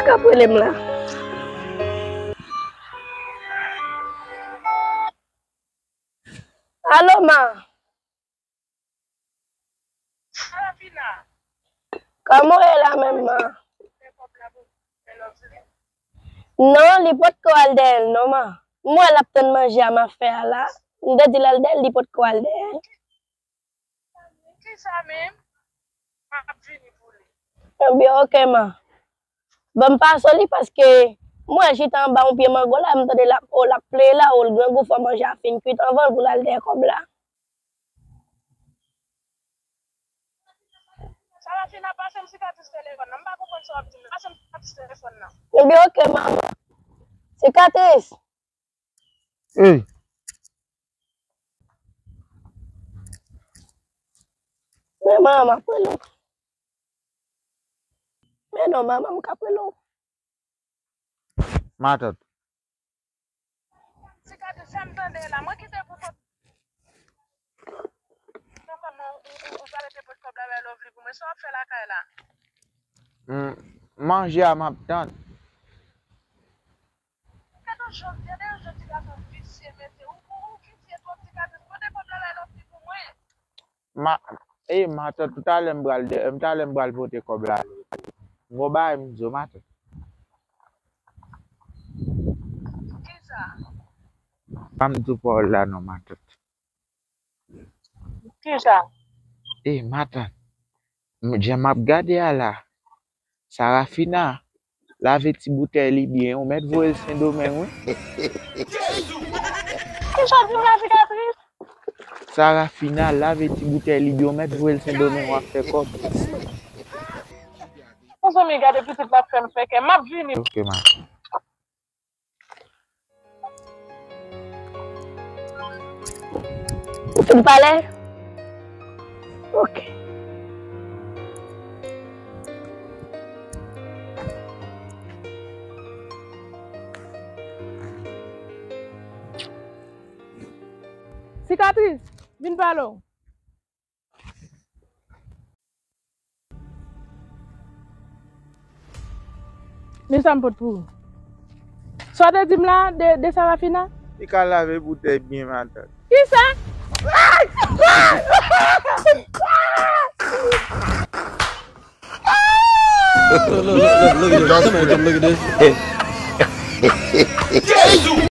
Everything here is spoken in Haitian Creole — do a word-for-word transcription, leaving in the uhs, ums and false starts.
K ap rele m la. Alo, ma. Kòman w ye la menm, ma? Non, li potko al dèyè l non, ma. M wè l ap tann manje a m ap fè a la. M te di l al dèyè l, li potko al dèyè l. Kisa menm? M ap vini pou li. Ebyen, oke, ma. Ban m pase w li paske m wè l chita anba yon pye mango la, m tande l ap, o, l ap pleye la, o, l grangou, fò manje a fin kuit anvan l pou l al dèyè kòb la. Sarafina, pase m Sikatris telefòn nan. M pa konprann sa w ap di m. Pase m Sikatris telefòn nan. Ebyen, oke, manman. Sikatris. Ey. Men manman, m ap rele w. Men non, manman, m k ap rele w. Matant. Sikatris, sa m tande la, mwen kite pou kont. Nan kòman ou, ou, ou pral rete pot kòb la bay Lovely pou mwen, sa w ap fè lakay la? Hmm, manje a m ap tann. Gade yon jodi, gade yon jodi gason visye, mesye. Ou, ou, ou visye twòp, Sikatris. Pote kòb la bay Lovely pou mwen. Ma, e, matant, talè m pral de, talè m pral pote kòb la. M gon bagay m di w, matant. Kisa? Pa m di w pawòl la non, matant. Kisa? E, matant, m, jan m ap gade a la, Sarafina lave ti boutèy li byen, ou mèt voye l Sendomeng, wi. Kisa w di m la, Sikatris? Sarafina lave ti boutèy li byen, ou mèt voye l Sendomeng, w ap fè kòb. Mezanmi, gade pitit la ap fè m fè kè. M ap vini. Ok, ma. Ou fin pale? Ok. Sikatris, vin pale w. Men sa m pot pou ou. Sa w te di m la de, de Sarafina? Li ka lave boutèy byen, matant. Kisa? Look, look, look, look, look at this. Come here, come look at this.